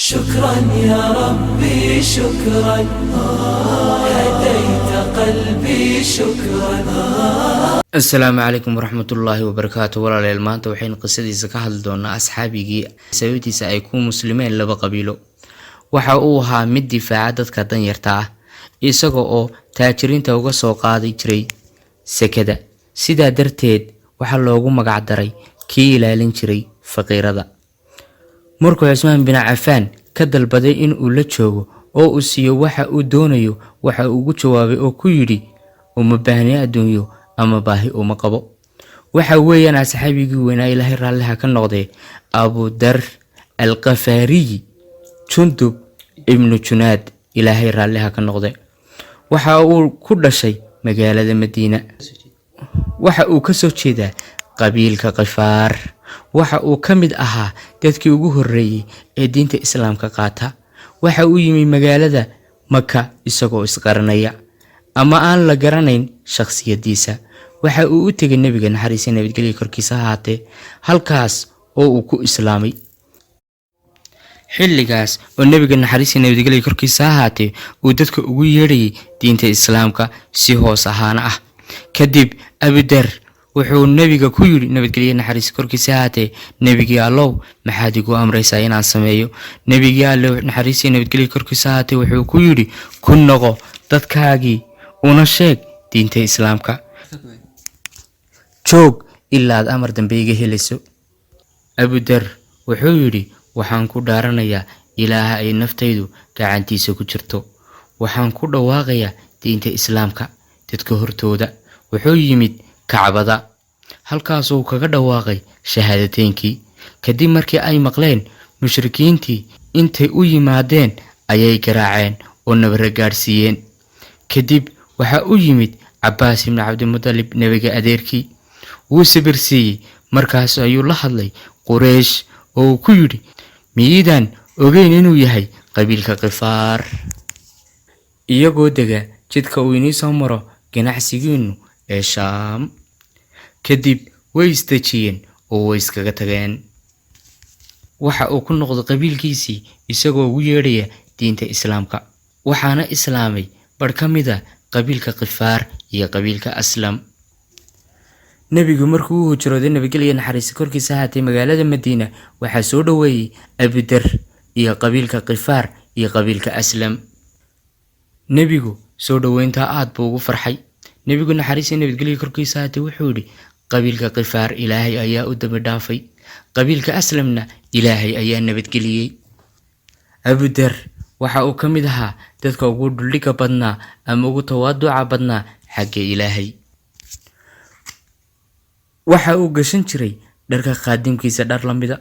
شكرا يا ربي شكرا، هديت قلبي شكرا. Asalaamu calaykum waraxmatullaahi wabarakaatu. Walaalayaal, maanta waxaynu qisadiisa ka hadli doonaa asxaabigii sababtiisa ay ku muslimeen laba qabiilo. Waxa uu ahaa mid difaaca dadka danyarta ah, isaga oo taajiriinta uga soo qaadi jiray sekada. Sidaa darteed waxaa loogu magac daray kii ilaalin jiray faqiirada. Markuu Cusmaan bin Cafaan ka dalbaday in uu la joogo oo uu siiyo waxa uu doonayo, waxa uu ugu jawaabay oo ku yidhi: "Uma baahni adduunyo ama baahi uma qabo." Waxa weeyaan asxaabigii weynaa, Ilaahay raalliha ka noqdee, Abudar Alkhafaariyi, Jundub ibnu Junaad, Ilaahay raalliha ka noqde. Waxa uu ku dhashay magaalada Madiina. Waxa uu kasoo jeedaa qabiilka Khifaar. Waxa uu ka mid ahaa dadkii ugu horreeyey ee diinta Islaamka qaata. Waxa uu yimi magaalada Maka isagoo isqaranaya ama aan la garanayn shakhsiyadiisa. Waxa uu u tegay Nebiga, naxariisa nabadgelya korkiisa ahaatee, halkaas oo uu ku islaamay. Xilligaas oo Nebiga, naxariista nabadgelya korkiisa ahaatee, uu dadka ugu yeedhayay diinta Islaamka si hoos ahaana ah. Kadib Abidar wuxuu Nebiga ku yidhi, nabadgelye naxariis korkiisa ahaatee: "Nebigii Allow, maxaad igu amraysaa inaan sameeyo?" Nebigii Allow, naxariistii nabadgelya korkiisa ahaatee, wuxuu ku yidhi: "Ku noqo dadkaagii una sheeg diinta Islaamka. Joog ilaa aad amar dambe iga helayso." Abudar wuxuu yidhi: "Waxaan ku dhaaranayaa Ilaaha ay naftaydu gacantiisa ku jirto, waxaan ku dhawaaqayaa diinta Islaamka dadka hortooda." Wuxuu yimid Kacbada, halkaasuu kaga dhawaaqay shahaadateynkii. Kadib markii ay maqleen mushrikiintii, intay u yimaadeen ayay garaaceen oo nabare gaadhsiiyeen. Kadib waxaa u yimid Cabaas ibni Cabdimudalib, Nebiga adeerkii. Wuu sabirsiiyey. Markaas ayuu la hadlay Qureysh oo uu ku yidhi: "Miyiidaan ogeyn inuu yahay qabiilka Khifaar, iyagoo dega jidka uu inii soo maro ganacsigiinnu ee Shaam?" Kadib way isdejiyeen oo way iskaga tageen. Waxa uu ku noqday qabiilkiisii isagoo ugu yeedhaya diinta Islaamka, waxaana islaamay barh ka mid a qabiilka Khifaar iyo qabiilka Aslam. Nebigu markuu u hijrooday, nabadgelya naxariista korkiisa ahaatay, magaalada Madiina, waxaa soo dhoweeyey Abidar iyo qabiilka Khifaar iyo qabiilka Aslam. Nebigu soo dhoweyntaa aad buu ugu farxay. Nebigu, naxariista nabadgelya korkiisa ahaatay, wuxuu yidhi: "Qabiilka Khifaar Ilaahay ayaa u dambi dhaafay, qabiilka Aslamna Ilaahay ayaa nabadgeliyey." Abudar waxa uu ka mid ahaa dadka ugu dhuldhiga badnaa ama ugu tawaaduca badnaa xagga Ilaahay. Waxa uu gashan jiray dharka khaadimkiisa dhar la mida.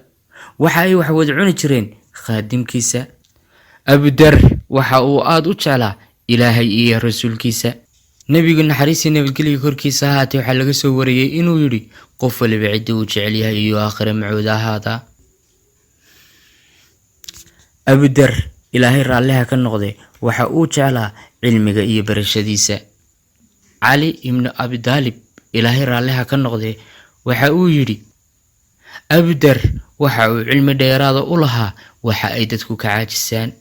Waxa ay wax wada cuni jireen khaadimkiisa. Abudar waxa uu aada u jeclaa Ilaahay iyo rasuulkiisa. Nebigu, naxariistii nabadgelya korkiisa ahaatee, waxaa laga soo wariyey inuu yidhi: "Qof waliba ciddii uu jecel yahay iyo aakhire macooda ahaadaa." Abudar, Ilaahay raalliha ka noqde, waxa uu jeclaa cilmiga iyo barashadiisa. Cali ibnu Abidaalib, Ilaahay raalliha ka noqde, waxa uu yidhi: "Abudar waxa uu cilmi dheeraada u lahaa waxa ay dadku ka caajisaan.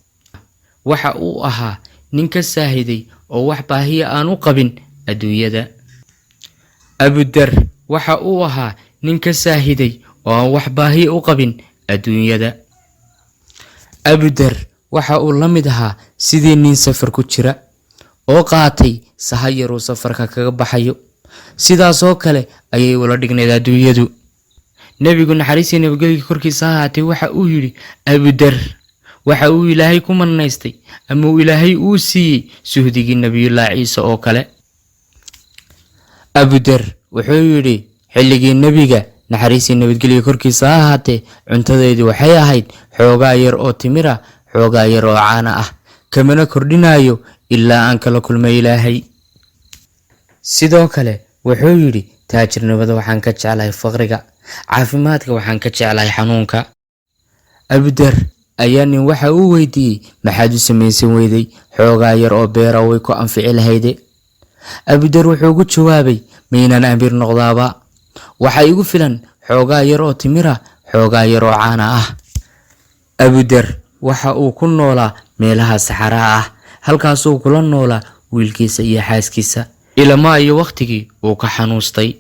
Waxa uu ahaa nin ka saahiday oo wax baahiya aan u qabin adduunyada." Abudar waxa uu ahaa nin ka saahiday oo aan wax baahiya u qabin adduunyada. Abudar waxa uu la mid ahaa sidii nin safar ku jira oo qaatay sahay yaruu safarka kaga baxayo. Sidaasoo kale ayay ula dhignayd adduunyadu. Nebigu, naxariistii nabadgelya korkiisa ahaatee, waxa uu yidhi: "Abudar waxa uu Ilaahay ku manaystay ama uu Ilaahay uu siiyey suhdigii Nebiyullaahi Ciise oo kale." Abudar wuxuu yidhi: "Xilligii Nebiga, naxariistii nabadgelya korkiisa ha ahaatee, cuntadaydu waxay ahayd xoogaa yar oo timira, xoogaa yar oo caana ah, kamana kordhinayo ilaa aan kala kulmay Ilaahay." Sidoo kale wuxuu yidhi: "Taajirnimada waxaan ka jeclahay faqriga, caafimaadka waxaan ka jeclahay xanuunka." Abudar ayaa nin waxa uu weydiiyey: "Maxaad u samaysan weyday xoogaa yar oo beera? Way ku anfici lahayde." Abudar wuxuu ugu jawaabay: "Maynaan amiir noqdaaba? Waxaa igu filan xoogaa yar oo timira, xoogaa yar oo caana ah." Abudar Waxa uu ku noolaa meelaha saxaraha ah, halkaasuu kula noolaa wiilkiisa iyo xaaskiisa ilamaa iyo wakhtigii uu ka xanuustay.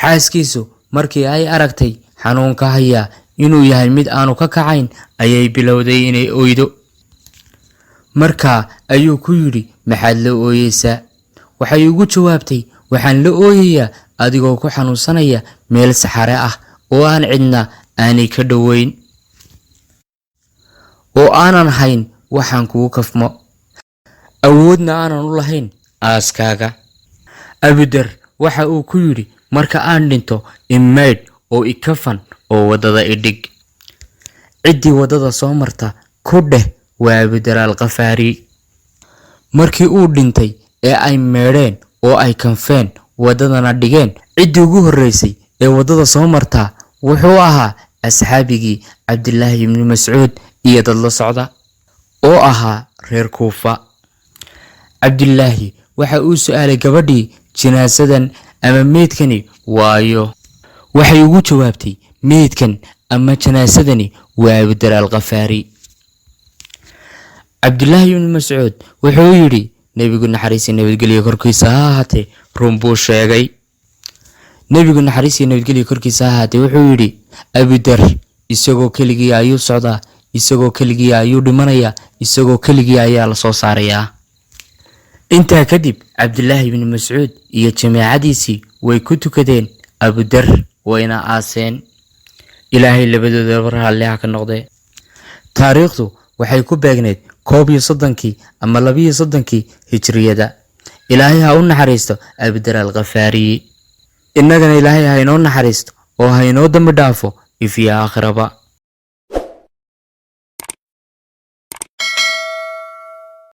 Xaaskiisu markii ay aragtay xanuunka hayaa inuu yahay mid aanu ka kacayn, ayay bilowday inay oydo. Markaa ayuu ku yidhi, "Maxaad la ooyeysaa?" Waxay ugu jawaabtay, "Waxaan la ooyayaa adigoo ku xanuunsanaya meel saxare ah oo aan cidna aanay ka dhoweyn, oo aanan hayn waxaan kugu kafmo, awoodna aanan u lahayn aaskaaga." Abudar waxa uu ku yidhi, "Marka aan dhinto imaydh oo ikafan oo waddada idhig. Ciddii waddada soo marta ku dheh waa Abudar Alkhafaari." Markii uu dhintay ee ay meedheen oo ay kanfeen, waddadana dhigeen, ciddii ugu horreysay ee waddada soo martaa wuxuu ahaa asxaabigii Cabdilaahi ibni Mascuud iyo dad la socda oo ahaa reer Kuufa. Cabdilaahi waxa uu su-aalay gabadhii, "Jinaasadan ama meydkani waayo?" Waxay ugu jawaabtay, "Meydkan ama janaasadani waa Abudar Alkhafaari." Cabdilaahi ibni Mascuud wuxuu yidhi, "Nebigu naxariisi nabadgelyo korkiisa ha ahaatee run buu sheegay. Nebigu naxariisi nabadgelyo korkiisa ha ahaatee wuxuu yidhi, Abudar isagoo keligii ayuu socdaa, isagoo keligii ayuu dhimanayaa, isagoo keligii ayaa la soo saarayaa." Intaa kadib Cabdilaahi ibni Mascuud iyo jamaacadiisii way ku tukadeen Abudar, wayna aaseen. Ilaahay labadoodaba raalli ha ka noqdee. Taariikhdu waxay ku beegneyd 31-kii ama 32-kii hijriyada. Ilaahay ha u naxariisto Abudar Alkhafaariyi, innagana Ilaahay ha inoo naxariisto oo ha inoo dambi dhaafo if iyo aakhiraba.